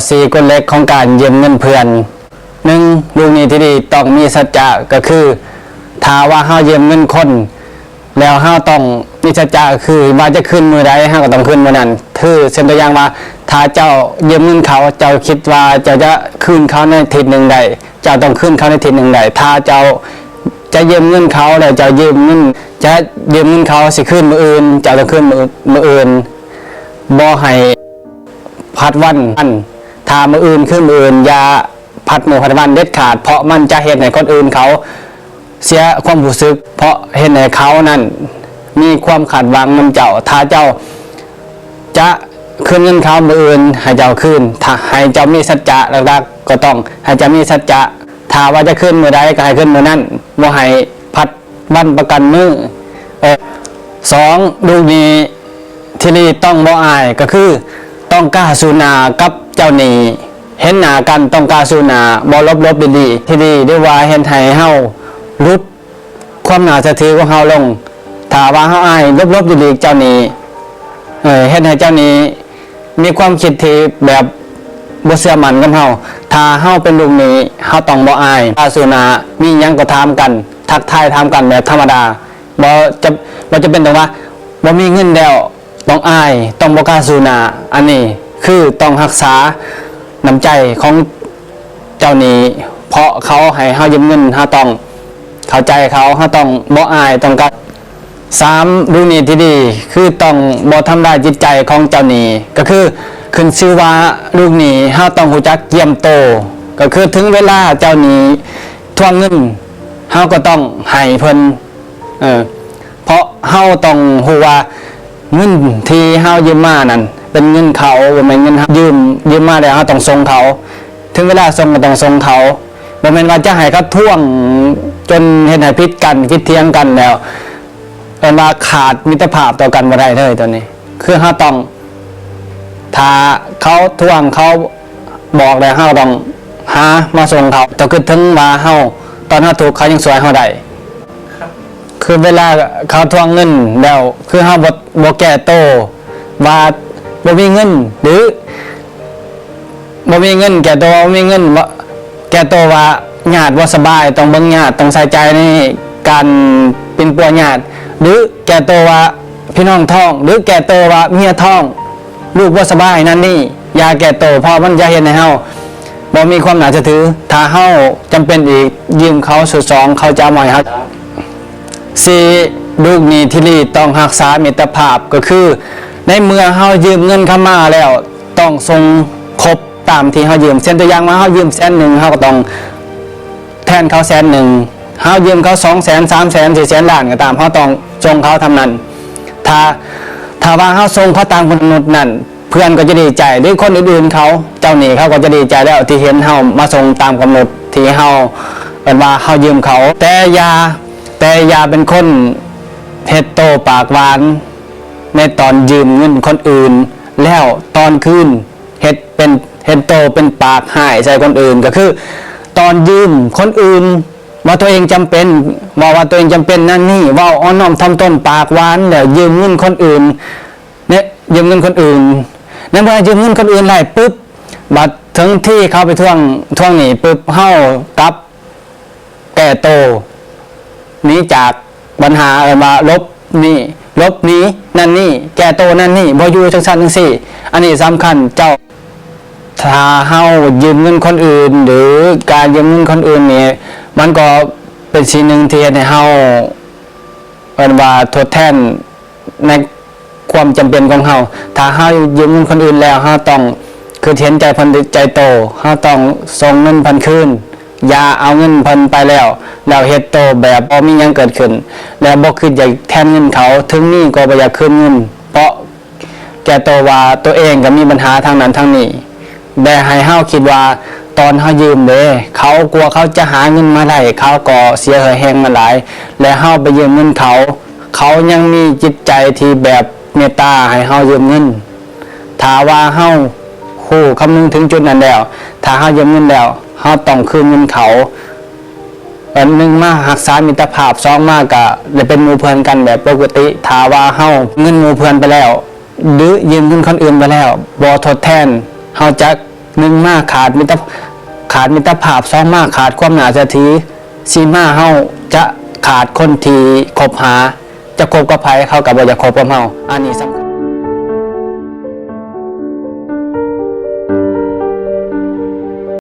ສີ່ ກົດເຫຼັກຂອງການຢືມເງິນເພື່ອນ. ໜຶ່ງ ລູກໜີ້ທີ່ດີຕ້ອງມີສັດຈະ ກໍຄື ຖ້າວ່າເຮົາຢືມເງິນຄົນ ແລ້ວເຮົາຕ້ອງມີສັດຈະ ຄືວ່າຈະຄືນມື້ໃດ ເຮົາກໍຕ້ອງຄືນມື້ນັ້ນ. ຄືເຊັ່ນຕົວຢ່າງວ່າ ຖ້າເຈົ້າຢືມເງິນເຂົາ ເຈົ້າຄິດວ່າເຈົ້າຈະຄືນເຂົາໃນທິດໜຶ່ງໄດ້ ເຈົ້າຕ້ອງຄືນເຂົາໃນທິດໜຶ່ງໄດ້. ຖ້າເຈົ້າຈະຢືມເງິນເຂົາ ແລ້ວເຈົ້າຢືມເງິນ ຈະຢືມເງິນເຂົາ ຊິຄືນມື້ອື່ນ ເຈົ້າຕ້ອງຄືນມື້ ມື້ອື່ນ ບໍ່ໃຫ້ ພັດວັນ. ຖ້າມື້ອື່ນຄືມື້ອື່ນ ຢ່າພັດມື້ພັດວັນເດັດຂາດ ເພາະມັນຈະເຮັດໃຫ້ຄົນອື່ນເຂົາເສຍຄວາມຮູ້ສຶກ ເພາະເຮັດໃຫ້ເຂົານັ້ນມີຄວາມຄາດຫວັງນຳເຈົ້າ. ຖ້າເຈົ້າຈະຄືນເງິນເຂົາມື້ອື່ນ ໃຫ້ເຈົ້າຄືນ ຖ້າ ໃຫ້ເຈົ້າມີສັດຈະ. ຫຼັກໆ ກໍຕ້ອງໃຫ້ເຈົ້າມີສັດຈະ ຖ້າວ່າຈະຄືນມື້ໃດ ກໍໃຫ້ຄືນມື້ນັ້ນ ບໍ່ໃຫ້ພັດວັນປະກັນມື້. ເອີ ສອງ ລູກໜີ້ທີ່ດີຕ້ອງບໍ່ອາຍ ກໍຄືຕ້ອງກ້າສູ້ໜ້າກັບເຈົ້າໜີ້ ເຫັນໜ້າກັນຕ້ອງກ້າສູ້ໜ້າ ບໍ່ຫຼົບໆຫຼີກໆ ທີ່ດີ ຫຼືວ່າເຮັດໃຫ້ເຮົາຫຼຸດຄວາມໜ້າເຊື່ອຖືຂອງເຮົາລົງ. ຖ້າວ່າເຮົາອາຍຫຼົບໆຫຼີກໆ ເຈົ້າໜີ້ ເອີ ເຮັດໃຫ້ເຈົ້າໜີ້ ມີຄວາມຄິດທີ່ແບບບໍ່ເຊື່ອໝັ້ນກັບເຮົາ. ຖ້າເຮົາເປັນລູກໜີ້ ເຮົາຕ້ອງບໍ່ອາຍ ກ້າສູ້ໜ້າ ມີຫຍັງກໍຖາມກັນ ທັກທາຍຖາມກັນແບບທຳມະດາ. ບໍ່ຈຳ ບໍ່ຈຳເປັນຕ້ອງວ່າ ບໍ່ມີເງິນແລ້ວຕ້ອງອາຍ ຕ້ອງບໍ່ກ້າສູ້ໜ້າ. ອັນນີ້ຄືຕ້ອງຮັກສານ້ຳໃຈຂອງ ເຈົ້າໜີ້ ເພາະເຂົາໃຫ້ເຮົາຢືມເງິນ ເຮົາຕ້ອງເຂົ້າໃຈເຂົາ ເຮົາຕ້ອງບໍ່ອາຍ ຕ້ອງການ. ສາມ ລູກໜີ້ທີ່ດີຄືຕ້ອງບໍ່ທຳລາຍຈິດໃຈຂອງເຈົ້າໜີ້ ກໍຄືຂຶ້ນຊື່ວ່າລູກໜີ້ ເຮົາຕ້ອງຮູ້ຈັກກຽມໂຕ ກໍຄືເຖິງເວລາເຈົ້າໜີ້ທວງເງິນ ເຮົາກໍຕ້ອງໃຫ້ເພິ່ນ ເອີ ເພາະເຮົາຕ້ອງຮູ້ວ່າເງິນທີ່ເຮົາຢືມມານັ້ນເປັນເງິນເຂົາ ບໍ່ແມ່ນເງິນເຮົາ. ຢືມ ຢືມມາແລ້ວເຮົາຕ້ອງສົ່ງເຂົາ ເຖິງເວລາສົ່ງກໍຕ້ອງສົ່ງເຂົາ. ບໍ່ແມ່ນວ່າຈະໃຫ້ເຂົາທວງຈົນເຮັດໃຫ້ຜິດກັນ ຜິດຖຽງກັນແລ້ວ ເອີ້ນວ່າຂາດມິດຕະພາບຕໍ່ກັນບໍ່ໄດ້ເລີຍ. ຕົວນີ້ຄືເຮົາຕ້ອງ ຖ້າເຂົາທວງ ເຂົາ ບອກແລ້ວ ເຮົາຕ້ອງຫາມາສົ່ງເຂົາ. ຕ້ອງຄິດເຖິງວ່າເຮົາ ຕອນເຮົາທຸກ ເຂົາຍັງຊ່ວຍເຮົາໄດ້. ຄືເວລາເຂົາທວງເງິນແລ້ວ ຄືເຮົາບໍ່ ບໍ່ແກ້ໂຕວ່າບໍ່ມີເງິນ ຫຼື ບໍ່ມີເງິນ ແກ້ໂຕວ່າບໍ່ມີເງິນ ບໍ່ ແກ້ໂຕວ່າຍາດບໍ່ສະບາຍ ຕ້ອງເບິ່ງຍາດ ຕ້ອງໃສ່ໃຈໃນການປິ່ນປົວຍາດ ຫຼື ແກ້ໂຕວ່າພີ່ນ້ອງທ້ອງ ຫຼື ແກ້ໂຕວ່າເມຍທ້ອງ ລູກບໍ່ສະບາຍ ນັ້ນນີ້ ຢ່າແກ້ໂຕ ເພາະມັນຈະເຮັດໃຫ້ເຮົາບໍ່ມີຄວາມໜ້າເຊື່ອຖື. ຖ້າເຮົາຈຳເປັນອີກ ຢືມເຂົາຊຸດສອງ ເຂົາຈະເອົາໃໝ່ເຮົາ. ສີ່ ລູກໜີ້ທີ່ດີຕ້ອງຮັກສາມິດຕະພາບ ກໍຄືໃນເມື່ອເຮົາຢືມເງິນເຂົາມາແລ້ວ ຕ້ອງສົ່ງຄົບຕາມທີ່ເຮົາຢືມ. ເຊັ່ນຕົວຢ່າງວ່າເຮົາຢືມແສນໜຶ່ງ ເຮົາກໍຕ້ອງ ແທນເຂົາແສນໜຶ່ງ ເຮົາຢືມເຂົາສອງແສນ ສາມແສນ ສີ່ແສນ ລ້ານກໍຕາມ ເຮົາຕ້ອງສົ່ງເຂົາເທົ່ານັ້ນ. ຖ້າ ຖ້າວ່າເຮົາສົ່ງເຂົາຕາມກຳນົດນັ້ນ ເພື່ອນກໍຈະດີໃຈ ຫຼື ຄົນອື່ນໆເຂົາ ເຈົ້າໜີ້ເຂົາກໍຈະດີໃຈແລ້ວ ທີ່ເຫັນເຮົາມາສົ່ງຕາມກຳນົດທີ່ເຮົາ ເອີ້ນວ່າເຮົາຢືມເຂົາ. ແຕ່ຢ່າ ແຕ່ຢ່າເປັນຄົນເຮັດໂຕປາກຫວານ ໃນຕອນຢືມເງິນຄົນອື່ນ ແລ້ວຕອນຄືນ ເຮັດເປັນ ເຮັດໂຕເປັນປາກຮ້າຍໃສ່ຄົນອື່ນ ກໍຄືຕອນຢືມຄົນອື່ນ ວ່າຕົວເອງຈຳເປັນ ເວົ້າວ່າຕົວເອງຈຳເປັນນັ້ນນີ້ ເວົ້າອ່ອນນ້ອມຖ່ອມຕົນ ປາກຫວານ ແລ້ວຢືມເງິນຄົນອື່ນ ເນ ຢືມເງິນຄົນອື່ນ. ໃນເມື່ອຢືມເງິນຄົນອື່ນໄດ້ປຶບ ບັດເຖິງທີ່ເຂົາໄປທວງ ທວງໜີ້ປຶບ ເຮົາກັບ ແກ້ໂຕໜີຈາກບັນຫາ ເອີ້ນວ່າຫຼົບໜີ້ ຫຼົບໜີນັ້ນນີ້ ແກ້ໂຕນັ້ນນີ້ ບໍ່ຢູ່ຈັ່ງຊັ້ນຈັ່ງຊີ້. ອັນນີ້ສຳຄັນເຈົ້າ. ຖ້າເຮົາຢືມເງິນຄົນອື່ນ ຫຼື ການຢືມເງິນຄົນອື່ນນີ້ ມັນກໍເປັນສິ່ງໜຶ່ງທີ່ເຮັດໃຫ້ເຮົາ ເອີ້ນວ່າທົດແທນ ໃນຄວາມຈຳເປັນຂອງເຮົາ. ຖ້າເຮົາຢືມເງິນຄົນອື່ນແລ້ວ ເຮົາຕ້ອງຄິດເຫັນໃຈເພິ່ນໃຈໂຕ, ເຮົາຕ້ອງສົ່ງເງິນເພິ່ນຄືນ. ຢ່າເອົາເງິນເພິ່ນໄປແລ້ວ ແລ້ວເຮັດໂຕແບບບໍ່ມີຫຍັງເກີດຂຶ້ນ ແລະ ບໍ່ຄິດຢາກແທນເງິນເຂົາ, ເຖິງມີກໍບໍ່ຢາກຄືນເງິນ ເພາະແກ່ໂຕວ່າໂຕເອງກໍມີບັນຫາທາງນັ້ນທາງນີ້. ແຕ່ໃຫ້ເຮົາຄິດວ່າຕອນເຮົາຢືມເດ້ ເຂົາ ກວ່າເຂົາຈະຫາເງິນມາໄດ້ ເຂົາກໍເສຍເຫື່ອແຮງມາຫຼາຍ ແລະ ເຮົາໄປຢືມເງິນເຂົາ ເຂົາຍັງມີຈິດໃຈທີ່ແບບເມດຕາໃຫ້ເຮົາຢືມເງິນ. ຖ້າວ່າເຮົາຮູ້ຄຳນຶງເຖິງຈຸດນັ້ນແລ້ວ ຖ້າເຮົາຢືມເງິນແລ້ວ ເຮົາຕ້ອງຄືນເງິນເຂົາ. ອັນໜຶ່ງມາຮັກສາມິດຕະພາບ, ສອງມາກະໄດ້ເປັນໝູ່ເພື່ອນກັນແບບປົກກະຕິ. ຖ້າວ່າເຮົາເງິນໝູ່ເພື່ອນໄປແລ້ວ ຫຼື ຢືມເງິນຄົນອື່ນໄປແລ້ວ ບໍ່ທົດແທນ, ເຮົາຈະ ໜຶ່ງມາຂາດມິດຕະ ຂາດມິດຕະພາບ, ສອງມາຂາດຄວາມໜ້າເຊື່ອຖື, ສີ່ມາເຮົາຈະຂາດຄົນທີ່ຄົບຫາ, ຈະຄົບກັບໃຜເຂົາກໍບໍ່ຢາກຄົບກັບເຮົາ. ອັນນີ້ສຳຄັນ.